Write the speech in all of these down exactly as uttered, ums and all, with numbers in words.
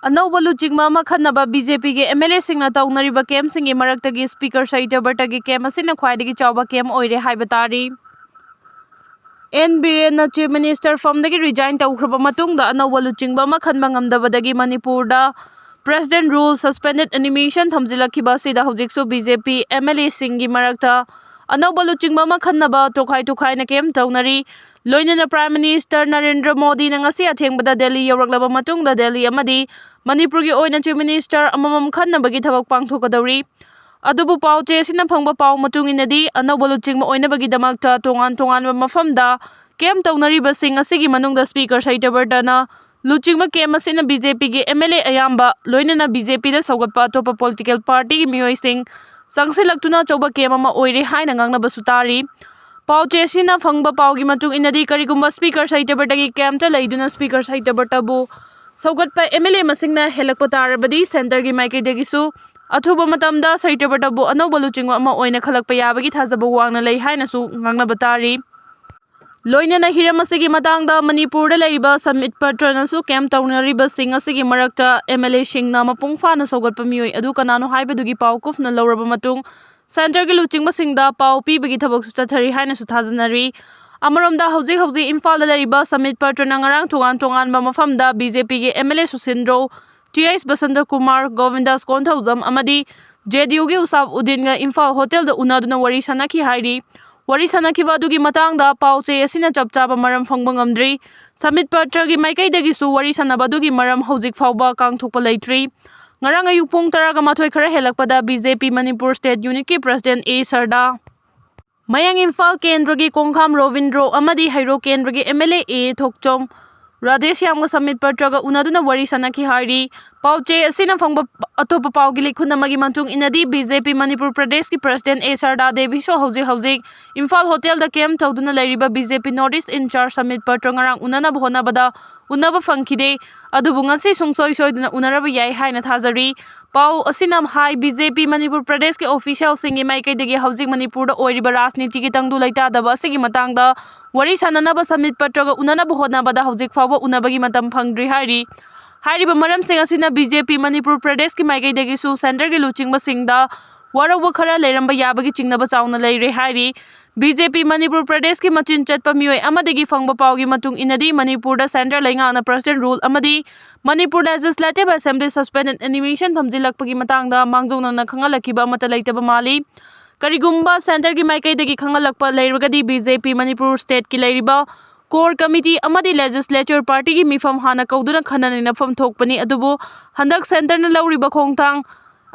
ꯑꯅꯧꯕ ꯂꯨꯆꯤꯡꯕ ꯑꯃ ꯈꯟꯅꯕ ꯕꯤ ꯖꯦ ꯄꯤꯒꯤ ꯑꯦꯝ ꯑꯦꯜ ꯑꯦꯁꯤꯡꯅ ꯇꯧꯅꯔꯤꯕ ꯀꯦꯝꯞꯁꯤꯡꯒꯤ ꯃꯔꯛꯇꯒꯤ ꯁ꯭ꯄꯤꯀꯔ ꯁꯇ꯭ꯌꯕ꯭ꯔꯇꯒꯤ ꯀꯦꯝꯞ ꯑꯁꯤꯅ ꯈ꯭ꯋꯥꯏꯗꯒꯤ ꯆꯥꯎꯕ ꯀꯦꯝꯞ ꯑꯣꯏꯔꯦ ꯍꯥꯏꯕ ꯇꯥꯔꯤ꯫ ꯑꯦꯟ ꯕꯤꯔꯦꯟꯅ ꯆꯤꯐ ꯃꯤꯅꯤꯁꯇꯔ ꯐꯝꯗꯒꯤ ꯔꯤꯖꯥꯏꯟ ꯇꯧꯈ꯭ꯔꯕ ꯃꯇꯨꯡꯗ ꯑꯅꯧꯕ ꯂꯨꯆꯤꯡꯕ ꯑꯃ ꯈꯟꯕ ꯉꯝꯗꯕꯗꯒꯤ ꯃꯅꯤꯄꯨꯔꯗ ꯄ꯭ꯔꯦꯁꯤꯗꯦꯟꯠ ꯔꯨꯜ ꯁꯁꯄꯦꯟꯗꯦꯗ ꯑꯦꯅꯤꯃꯦꯁꯟ ꯊꯝꯖꯤꯜꯂꯛꯈꯤꯕ ꯑꯁꯤꯗ ꯍꯧꯖꯤꯛꯁꯨ B J P M L ꯑꯦꯁꯤꯡꯒꯤ ꯃꯔꯛꯇ ꯑꯅꯧꯕ ꯂꯨꯆꯤꯡꯕ ꯑꯃ ꯈꯟꯅꯕ ꯇꯣꯈꯥꯏ ꯇꯣꯈꯥꯏꯅ ꯀꯦꯝꯞ ꯇꯧꯅꯔꯤ꯫ ꯂꯣꯏꯅꯅ ꯄ꯭ꯔꯥꯏꯝ ꯃꯤꯅꯤꯁꯇꯔ ꯅꯔꯦꯟꯗ꯭ꯔ ꯃꯣꯗꯤꯅ ꯉꯁꯤ ꯑꯊꯦꯡꯕꯗ ꯗꯦꯜꯂꯤ ꯌꯧꯔꯛꯂꯕ ꯃꯇꯨꯡꯗ ꯗꯦꯜꯂꯤ ꯑꯃꯗꯤ ꯃꯅꯤꯄꯨꯔꯒꯤ ꯑꯣꯏꯅ ꯆꯤꯐ ꯃꯤꯅꯤꯁꯇꯔ ꯑꯃꯃꯝ ꯈꯟꯅꯕꯒꯤ ꯊꯕꯛ ꯄꯥꯡꯊꯣꯛꯀꯗꯧꯔꯤ꯫ ꯑꯗꯨꯕꯨ ꯄꯥꯎ ꯆꯦ ꯑꯁꯤꯅ ꯐꯪꯕ ꯄꯥꯎ ꯃꯇꯨꯡ ꯏꯟꯅꯗꯤ ꯑꯅꯧꯕ ꯂꯨꯆꯤꯡꯕ ꯑꯣꯏꯅꯕꯒꯤꯗꯃꯛꯇ ꯇꯣꯉꯥꯟ ꯇꯣꯉꯥꯟꯕ ꯃꯐꯝꯗ ꯀꯦꯝꯞ ꯇꯧꯅꯔꯤꯕꯁꯤꯡ ꯑꯁꯤꯒꯤ ꯃꯅꯨꯡꯗ ꯁ꯭ꯄꯤꯀꯔ ꯁꯇ꯭ꯌꯕ꯭ꯔꯇꯅ ꯂꯨꯆꯤꯡꯕ ꯀꯦꯝꯞ ꯑꯁꯤꯅ ꯕꯤ ꯖꯦ ꯄꯤꯒꯤ ꯑꯦꯝ ꯑꯦꯜ ꯑꯦ ꯑꯌꯥꯝꯕ, ꯂꯣꯏꯅꯅ ꯕꯤ ꯖꯦ ꯄꯤꯗ ꯁꯧꯒꯠꯄ ꯑꯇꯣꯞꯄ ꯄꯣꯂꯤꯇꯤꯀꯦꯜ ꯄꯥꯔꯇꯤꯒꯤ ꯃꯤꯑꯣꯏꯁꯤꯡ ꯆꯪꯁꯤꯜꯂꯛꯇꯨꯅ ꯑꯆꯧꯕ ꯀꯦꯝꯞ ꯑꯃ ꯑꯣꯏꯔꯦ ꯍꯥꯏꯅ ꯉꯥꯡꯅꯕꯁꯨ ꯇꯥꯔꯤ꯫ ꯄꯥꯎ ꯆꯦ ꯑꯁꯤꯅ ꯐꯪꯕ ꯄꯥꯎꯒꯤ ꯃꯇꯨꯡ ꯏꯟꯅꯗꯤ, ꯀꯔꯤꯒꯨꯝꯕ ꯁ꯭ꯄꯤꯀꯔ ꯁꯇ꯭ꯌꯕ꯭ꯔꯇꯒꯤ ꯀꯦꯝꯞꯇ ꯂꯩꯗꯨꯅ ꯁ꯭ꯄꯤꯀꯔ ꯁꯇ꯭ꯌꯕ꯭ꯔꯇꯕꯨ ꯁꯧꯒꯠꯄ ꯑꯦꯝ ꯑꯦꯜ ꯑꯦ ꯃꯁꯤꯡꯅ ꯍꯦꯜꯂꯛꯄ ꯇꯥꯔꯕꯗꯤ, ꯁꯦꯟꯇꯔꯒꯤ ꯃꯥꯏꯀꯩꯗꯒꯤꯁꯨ ꯑꯊꯨꯕ ꯃꯇꯝꯗ ꯁꯇ꯭ꯌꯕ꯭ꯔꯇꯕꯨ ꯑꯅꯧꯕ ꯂꯨꯆꯤꯡꯕ ꯑꯃ ꯑꯣꯏꯅ ꯈꯜꯂꯛꯄ ꯌꯥꯕꯒꯤ ꯊꯥꯖꯕ ꯋꯥꯡꯅ ꯂꯩ ꯍꯥꯏꯅꯁꯨ ꯉꯥꯡꯅꯕ ꯇꯥꯔꯤ꯫ ꯂꯣꯏꯅꯅ ꯍꯤꯔꯝ ꯑꯁꯤꯒꯤ ꯃꯇꯥꯡꯗ ꯃꯅꯤꯄꯨꯔꯗ ꯂꯩꯔꯤꯕ ꯁꯃꯤꯠ ꯄꯇ꯭ꯔꯅꯁꯨ ꯀꯦꯝꯞ ꯇꯧꯅꯔꯤꯕꯁꯤꯡ ꯑꯁꯤꯒꯤ ꯃꯔꯛꯇ ꯑꯦꯝ ꯑꯦꯜ ꯑꯦꯁꯤꯡꯅ ꯃꯄꯨꯡ ꯐꯥꯅ ꯁꯧꯒꯠꯄ ꯃꯤꯑꯣꯏ ꯑꯗꯨ ꯀꯅꯥꯅꯣ ꯍꯥꯏꯕꯗꯨꯒꯤ ꯄꯥꯎ ꯀꯨꯞꯅ ꯂꯧꯔꯕ ꯃꯇꯨꯡ, ꯁꯦꯟꯇꯔꯒꯤ ꯂꯨꯆꯤꯡꯕꯁꯤꯡꯗ ꯄꯥꯎ ꯄꯤꯕꯒꯤ ꯊꯕꯛꯁꯨ ꯆꯠꯊꯔꯤ ꯍꯥꯏꯅꯁꯨ ꯊꯥꯖꯅꯔꯤ꯫ ꯑꯃꯔꯣꯝꯗ, ꯍꯧꯖꯤꯛ ꯍꯧꯖꯤꯛ ꯏꯝꯐꯥꯜꯗ ꯂꯩꯔꯤꯕ ꯁꯃꯤꯠ ꯄꯇ꯭ꯔꯅ ꯉꯔꯥꯡ ꯇꯣꯉꯥꯟ ꯇꯣꯉꯥꯟꯕ ꯃꯐꯝꯗ ꯕꯤ ꯖꯦ ꯄꯤꯒꯤ M L A Susindro, T H Basanta Kumar, Gobindas Konthoujam ꯑꯃꯗꯤ ꯖꯦ ꯗꯤ ꯌꯨꯒꯤ ꯎꯁꯥꯞ ꯎꯗꯤꯟꯒ ꯏꯝꯐꯥꯜ ꯍꯣꯇꯦꯜꯗ ꯎꯅꯗꯨꯅ ꯋꯥꯔꯤ ꯁꯥꯟꯅꯈꯤ ꯍꯥꯏꯔꯤ꯫ ꯋꯥꯔꯤ ꯁꯥꯟꯅꯈꯤꯕ ꯑꯗꯨꯒꯤ ꯃꯇꯥꯡꯗ ꯄꯥꯎ ꯆꯦ ꯑꯁꯤꯅ ꯆꯞ ꯆꯥꯕ ꯃꯔꯝ ꯐꯪꯕ ꯉꯝꯗ꯭ꯔꯤ꯫ ꯁꯃꯤꯠ ꯄꯇ꯭ꯔꯒꯤ ꯃꯥꯏꯀꯩꯗꯒꯤꯁꯨ ꯋꯥꯔꯤ ꯁꯥꯟꯅꯕ ꯑꯗꯨꯒꯤ ꯃꯔꯝ ꯍꯧꯖꯤꯛ ꯐꯥꯎꯕ ꯀꯥꯡꯊꯣꯛꯄ ꯂꯩꯇ꯭ꯔꯤ꯫ ꯉꯔꯥꯡ ꯑꯌꯨꯛ ꯄꯨꯡ ꯇꯔꯥꯒ ꯃꯥꯊꯣꯏ ꯈꯔ ꯍꯦꯜꯂꯛꯄꯗ B J P Manipur state ꯌꯨꯅꯤꯠꯀꯤ ꯄ꯭ꯔꯁꯤꯗꯦꯟꯠ ꯑꯦ ꯁꯔꯗꯥ, ꯃꯌꯥꯡ ꯏꯝꯐꯥꯜ ꯀꯦꯟꯗ꯭ꯔꯒꯤ ꯀꯣꯡꯈꯥꯝ ꯔꯣꯕꯤꯟꯗ꯭ꯔꯣ ꯑꯃꯗꯤ ꯍꯩꯔꯣꯛ ꯀꯦꯟꯗ꯭ꯔꯒꯤ M L A A Thokchom ꯔꯥꯙꯦꯁ꯭ꯌꯥꯝꯒ ꯁꯃꯤꯠ ꯄꯇ꯭ꯔꯒ ꯎꯅꯗꯨꯅ ꯋꯥꯔꯤ ꯁꯥꯟꯅꯈꯤ ꯍꯥꯏꯔꯤ꯫ ꯄꯥꯎ ꯆꯦ ꯑꯁꯤꯅ ꯐꯪꯕ ꯑꯇꯣꯞꯄ ꯄꯥꯎꯒꯤ ꯂꯤꯈꯨꯟ ꯑꯃꯒꯤ ꯃꯇꯨꯡ ꯏꯟꯅꯗꯤ, ꯕꯤ ꯖꯦ ꯄꯤ ꯃꯅꯤꯄꯨꯔ ꯄ꯭ꯔꯗꯦꯁꯀꯤ ꯄ꯭ꯔꯁꯤꯗꯦꯟꯠ ꯑꯦ ꯁꯔꯗꯥ ꯗꯦꯕꯤꯁꯨ ꯍꯧꯖꯤꯛ ꯍꯧꯖꯤꯛ ꯏꯝꯐꯥꯜ ꯍꯣꯇꯦꯜꯗ ꯀꯦꯝꯞ ꯇꯧꯗꯨꯅ ꯂꯩꯔꯤꯕ ꯕꯤ ꯖꯦ ꯄꯤ north east in-charge submit Patra ꯉꯔꯥꯡ ꯎꯅꯅꯕ ꯍꯣꯠꯅꯕꯗ ꯎꯅꯕ ꯐꯪꯈꯤꯗꯦ꯫ ꯑꯗꯨꯕꯨ ꯉꯁꯤ ꯁꯨꯡꯁꯣꯏ ꯁꯣꯏꯗꯅ ꯎꯅꯔꯕ ꯌꯥꯏ ꯍꯥꯏꯅ ꯊꯥꯖꯔꯤ꯫ ꯄꯥꯎ ꯑꯁꯤꯅ ꯍꯥꯏ, ꯕꯤ ꯖꯦ ꯄꯤ ꯃꯅꯤꯄꯨꯔ ꯄ꯭ꯔꯗꯦꯁꯀꯤ ꯑꯣꯐꯤꯁꯤꯌꯦꯜꯁꯤꯡꯒꯤ ꯃꯥꯏꯀꯩꯗꯒꯤ ꯍꯧꯖꯤꯛ ꯃꯅꯤꯄꯨꯔꯗ ꯑꯣꯏꯔꯤꯕ ꯔꯥꯖꯅꯤꯇꯤꯒꯤ ꯇꯪꯗꯨ ꯂꯩꯇꯥꯗꯕ ꯑꯁꯤꯒꯤ ꯃꯇꯥꯡꯗ ꯋꯥꯔꯤ ꯁꯥꯟꯅꯅꯕ ꯁꯃꯤꯠ ꯄꯇ꯭ꯔꯒ ꯎꯅꯅꯕ ꯍꯣꯠꯅꯕꯗ ꯍꯧꯖꯤꯛ ꯐꯥꯎꯕ ꯎꯅꯕꯒꯤ ꯃꯇꯝ ꯐꯪꯗ꯭ꯔꯤ ꯍꯥꯏꯔꯤ꯫ ꯍꯥꯏꯔꯤꯕ ꯃꯔꯝꯁꯤꯡ ꯑꯁꯤꯅ ꯕꯤ ꯖꯦ ꯄꯤ ꯃꯅꯤꯄꯨꯔ ꯄ꯭ꯔꯗꯦꯁꯀꯤ ꯃꯥꯏꯀꯩꯗꯒꯤꯁꯨ ꯁꯦꯟꯇꯔꯒꯤ ꯂꯨꯆꯤꯡꯕꯁꯤꯡꯗ ꯋꯥꯔꯧꯕ ꯈꯔ ꯂꯩꯔꯝꯕ ꯌꯥꯕꯒꯤ ꯆꯤꯡꯅꯕ ꯆꯥꯎꯅ ꯂꯩꯔꯦ ꯍꯥꯏꯔꯤ꯫ ꯕꯤ ꯖꯦ ꯄꯤ ꯃꯅꯤꯄꯨꯔ ꯄ꯭ꯔꯗꯦꯁꯀꯤ ꯃꯆꯤꯟ ꯆꯠꯄ ꯃꯤꯑꯣꯏ ꯑꯃꯗꯒꯤ ꯐꯪꯕ ꯄꯥꯎꯒꯤ ꯃꯇꯨꯡ ꯏꯟꯅꯗꯤ, ꯃꯅꯤꯄꯨꯔꯗ ꯁꯦꯟꯇꯔ ꯂꯩꯉꯥꯛꯅ President Rule ꯑꯃꯗꯤ Manipur Legislative Assembly Suspend and Animation ꯊꯝꯖꯤꯜꯂꯛꯄꯒꯤ ꯃꯇꯥꯡꯗ ꯃꯥꯡꯖꯧꯅꯅ ꯈꯪꯍꯜꯂꯛꯈꯤꯕ ꯑꯃꯠꯇ ꯂꯩꯇꯕ ꯃꯥꯜꯂꯤ꯫ ꯀꯔꯤꯒꯨꯝꯕ ꯁꯦꯟꯇꯔꯒꯤ ꯃꯥꯏꯀꯩꯗꯒꯤ ꯈꯪꯍꯜꯂꯛꯄ ꯂꯩꯔꯒꯗꯤ, ꯕꯤ ꯖꯦ ꯄꯤ ꯃꯅꯤꯄꯨꯔ ꯁ꯭ꯇꯦꯠꯀꯤ ꯂꯩꯔꯤꯕ core committee ꯑꯃꯗꯤ legislature partyꯒꯤ ꯃꯤꯐꯝ ꯍꯥꯟꯅ ꯀꯧꯗꯨꯅ ꯈꯟꯅ ꯅꯩꯅꯐꯝ ꯊꯣꯛꯄꯅꯤ꯫ ꯑꯗꯨꯕꯨ ꯍꯟꯗꯛ ꯁꯦꯟꯇꯔꯅ ꯂꯧꯔꯤꯕ ꯈꯣꯡꯊꯥꯡ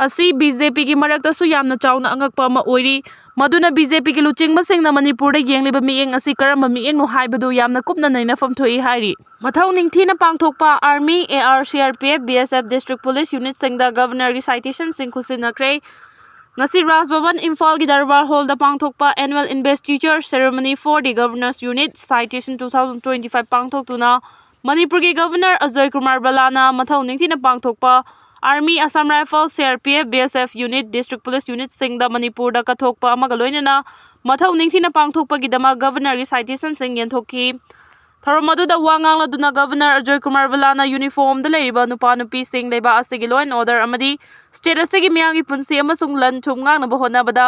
ꯑꯁꯤ ꯕꯤ ꯖꯦ ꯄꯤꯒꯤ ꯃꯔꯛꯇꯁꯨ ꯌꯥꯝꯅ ꯆꯥꯎꯅ ꯑꯉꯛꯄ ꯑꯃ ꯑꯣꯏꯔꯤ꯫ ꯃꯗꯨꯅ ꯕꯤ ꯖꯦ ꯄꯤꯒꯤ ꯂꯨꯆꯤꯡꯕꯁꯤꯡꯅ ꯃꯅꯤꯄꯨꯔꯗ ꯌꯦꯡꯂꯤꯕ ꯃꯤꯠꯌꯦꯡ ꯑꯁꯤ ꯀꯔꯝꯕ ꯃꯤꯠꯌꯦꯡꯅꯣ ꯍꯥꯏꯕꯗꯨ ꯌꯥꯝꯅ ꯀꯨꯞꯅ ꯅꯩꯅꯐꯝ ꯊꯣꯛꯏ ꯍꯥꯏꯔꯤ꯫ ꯃꯊꯧ ꯅꯤꯡꯊꯤꯅ ꯄꯥꯡꯊꯣꯛꯄ Army, A R, C R P F, B S F, District Police unitꯁꯤꯡꯗ Governorꯒꯤ citationꯁꯤꯡ ꯈꯨꯠꯁꯤꯟꯅꯈ꯭ꯔꯦ꯫ ꯉꯁꯤ ꯔꯥꯖ ꯚꯕꯟ ꯏꯝꯐꯥꯜꯒꯤ ꯗꯔꯕꯥꯔ ꯍꯣꯜꯗ ꯄꯥꯡꯊꯣꯛꯄ Annual Investiture Ceremony for the Governor's Unit Citation two thousand twenty-five ꯄꯥꯡꯊꯣꯛꯇꯨꯅ ꯃꯅꯤꯄꯨꯔꯒꯤ Governor ꯑꯖꯣꯏ ꯀꯨꯃꯥꯔ ꯕꯂꯥꯅ ꯃꯊꯧ ꯅꯤꯡꯊꯤꯅ ꯄꯥꯡꯊꯣꯛꯄ Army, Assam Rifles, C R P F, B S F unit, District Police unitꯁꯤꯡꯗ ꯃꯅꯤꯄꯨꯔꯗ ꯀꯠꯊꯣꯛꯄ ꯑꯃꯒ ꯂꯣꯏꯅꯅ ꯃꯊꯧ ꯅꯤꯡꯊꯤꯅ ꯄꯥꯡꯊꯣꯛꯄꯒꯤꯗꯃꯛ Governorꯒꯤ citationꯁꯤꯡ ꯌꯦꯟꯊꯣꯛꯈꯤ꯫ ꯊꯧꯔꯝ ꯑꯗꯨꯗ ꯋꯥ ꯉꯥꯡꯂꯗꯨꯅ Governor ꯑꯖꯣꯏ ꯀꯨꯃꯥꯔ ꯕꯂꯥꯅ uniformꯗ ꯂꯩꯔꯤꯕ ꯅꯨꯄꯥ ꯅꯨꯄꯤꯁꯤꯡ ꯂꯩꯕꯥꯛ ꯑꯁꯤꯒꯤ law and order ꯑꯃꯗꯤ state ꯑꯁꯤꯒꯤ ꯃꯤꯌꯥꯝꯒꯤ ꯄꯨꯟꯁꯤ ꯑꯃꯁꯨꯡ ꯂꯟ ꯊꯨꯝ ꯉꯥꯛꯅꯕ ꯍꯣꯠꯅꯕꯗ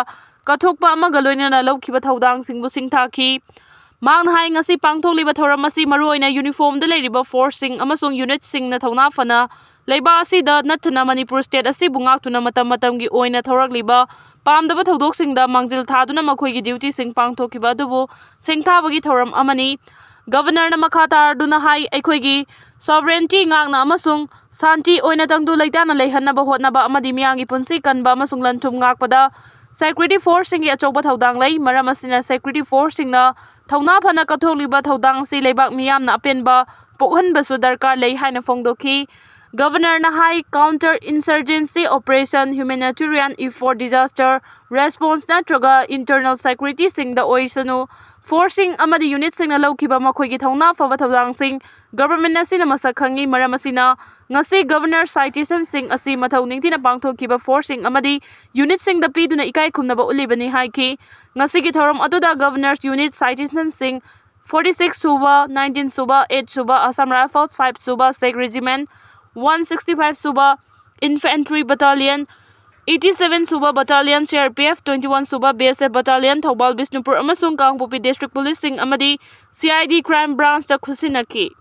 ꯀꯠꯊꯣꯛꯄ ꯑꯃꯒ ꯂꯣꯏꯅꯅ ꯂꯧꯈꯤꯕ ꯊꯧꯗꯥꯡꯁꯤꯡꯕꯨ ꯁꯤꯡꯊꯥꯈꯤ꯫ ꯃꯍꯥꯛꯅ ꯍꯥꯏ, ꯉꯁꯤ ꯄꯥꯡꯊꯣꯛꯂꯤꯕ ꯊꯧꯔꯝ ꯑꯁꯤ ꯃꯔꯨꯑꯣꯏꯅ uniformꯗ ꯂꯩꯔꯤꯕ forceꯁꯤꯡ ꯑꯃꯁꯨꯡ unitꯁꯤꯡꯅ ꯊꯧꯅꯥ ꯐꯅ ꯂꯩꯕꯥꯛ ꯑꯁꯤꯗ ꯅꯠꯇꯅ ꯃꯅꯤꯄꯨꯔ state ꯑꯁꯤꯕꯨ ꯉꯥꯛꯇꯨꯅ ꯃꯇꯝ ꯃꯇꯝꯒꯤ ꯑꯣꯏꯅ ꯊꯧꯔꯛꯂꯤꯕ ꯄꯥꯝꯗꯕ ꯊꯧꯗꯣꯛꯁꯤꯡꯗ ꯃꯥꯡꯖꯤꯜ ꯊꯥꯗꯨꯅ ꯃꯈꯣꯏꯒꯤ dutyꯁꯤꯡ ꯄꯥꯡꯊꯣꯛꯈꯤꯕ ꯑꯗꯨꯕꯨ ꯁꯤꯡꯊꯥꯕꯒꯤ ꯊꯧꯔꯝ ꯑꯃꯅꯤ꯫ Governorꯅ ꯃꯈꯥ ꯇꯥꯔꯗꯨꯅ ꯍꯥꯏ, ꯑꯩꯈꯣꯏꯒꯤ sovereignty ꯉꯥꯛꯅ ꯑꯃꯁꯨꯡ ꯁꯥꯟꯇꯤ ꯑꯣꯏꯅ ꯇꯪꯗꯨ ꯂꯩꯇꯥꯅ ꯂꯩꯍꯟꯅꯕ ꯍꯣꯠꯅꯕ ꯑꯃꯗꯤ ꯃꯤꯌꯥꯝꯒꯤ ꯄꯨꯟꯁꯤ ꯀꯟꯕ ꯑꯃꯁꯨꯡ ꯂꯟ ꯊꯨꯝ ꯉꯥꯛꯄꯗ security forceꯁꯤꯡꯒꯤ ꯑꯆꯧꯕ ꯊꯧꯗꯥꯡ ꯂꯩ꯫ ꯃꯔꯝ ꯑꯁꯤꯅ security forceꯁꯤꯡꯅ ꯊꯧꯅꯥ ꯐꯅ ꯀꯠꯊꯣꯛꯂꯤꯕ ꯊꯧꯗꯥꯡ ꯑꯁꯤ ꯂꯩꯕꯥꯛ ꯃꯤꯌꯥꯝꯅ ꯑꯄꯦꯟꯕ ꯄꯣꯛꯍꯟꯕꯁꯨ ꯗꯔꯀꯥꯔ ꯂꯩ ꯍꯥꯏꯅ ꯐꯣꯡꯗꯣꯛꯈꯤ꯫ Governorꯅ ꯍꯥꯏ, counter insurgency operation, humanitarian effort, disaster response ꯅꯠꯇ꯭ꯔꯒ internal securityꯁꯤꯡꯗ ꯑꯣꯏꯁꯅꯨ, forceꯁꯤꯡ ꯑꯃꯗꯤ unitꯁꯤꯡꯅ ꯂꯧꯈꯤꯕ ꯃꯈꯣꯏꯒꯤ ꯊꯧꯅꯥ ꯐꯕ ꯊꯧꯗꯥꯡꯁꯤꯡ government ꯑꯁꯤꯅ ꯃꯁꯛ ꯈꯪꯉꯤ꯫ ꯃꯔꯝ ꯑꯁꯤꯅ ꯉꯁꯤ Governor citationꯁꯤꯡ ꯑꯁꯤ ꯃꯊꯧ ꯅꯤꯡꯊꯤꯅ ꯄꯥꯡꯊꯣꯛꯈꯤꯕ forceꯁꯤꯡ ꯑꯃꯗꯤ unitꯁꯤꯡꯗ ꯄꯤꯗꯨꯅ ꯏꯀꯥꯏ ꯈꯨꯝꯅꯕ ꯎꯠꯂꯤꯕꯅꯤ ꯍꯥꯏꯈꯤ꯫ ꯉꯁꯤꯒꯤ ꯊꯧꯔꯝ ꯑꯗꯨꯗ Governor's unit citationꯁꯤꯡ forty-six ꯁꯨꯕ, nineteen ꯁꯨꯕ, eight ꯁꯨꯕ Assam Rifles, five ꯁꯨꯕ Sikh Regiment, one sixty five ꯁꯨꯕ Infantry Battalion, ꯑꯩꯠꯇꯤ ꯁꯚꯦꯟ ꯁꯨꯕ Battalion C R P F, twenty one ꯁꯨꯕ B S F Battalion, Thoubal, Bishnupur ꯑꯃꯁꯨꯡ ꯀꯥꯡꯄꯣꯛꯄꯤ District Police ꯁꯤꯡ ꯑꯃꯗꯤ C I D Crime Branch ꯇ ꯈꯨꯠꯁꯤꯟꯅꯈꯤ꯫